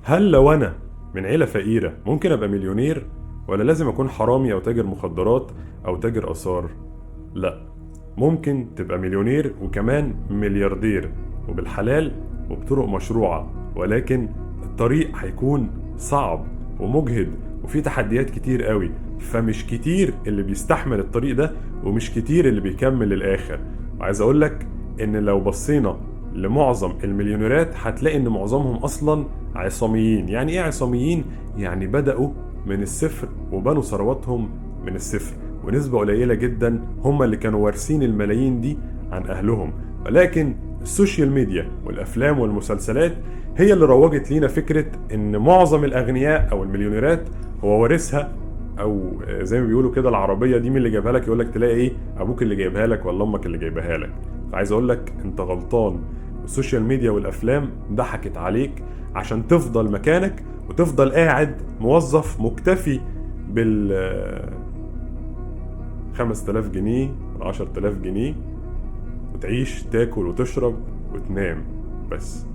هل لو انا من عيله فقيرة ممكن ابقى مليونير، ولا لازم اكون حرامي او تاجر مخدرات او تاجر اثار؟ لا، ممكن تبقى مليونير وكمان ملياردير، وبالحلال وبطرق مشروعه، ولكن الطريق هيكون صعب ومجهد وفي تحديات كتير قوي، فمش كتير اللي بيستحمل الطريق ده، ومش كتير اللي بيكمل للآخر. وعايز اقولك ان لو بصينا لمعظم المليونيرات هتلاقي ان معظمهم اصلا عصاميين. يعني ايه عصاميين؟ يعني بدأوا من الصفر وبنوا ثرواتهم من الصفر، ونسبة قليلة جدا هم اللي كانوا وارثين الملايين دي عن اهلهم. ولكن ال social media والافلام والمسلسلات هي اللي روجت لينا فكرة ان معظم الاغنياء او المليونيرات هو وارثها، او زي ما بيقولوا كده العربية دي مين اللي جايبها لك؟ يقول لك تلاقي ايه، ابوك اللي جايبها لك ولا امك اللي جايبها لك. فعايز اقول لك انت غلطان، ال social media والافلام ضحكت عليك عشان تفضل مكانك وتفضل قاعد موظف مكتفي بال 5000 جنيه 10000 جنيه، وتعيش تاكل وتشرب وتنام بس.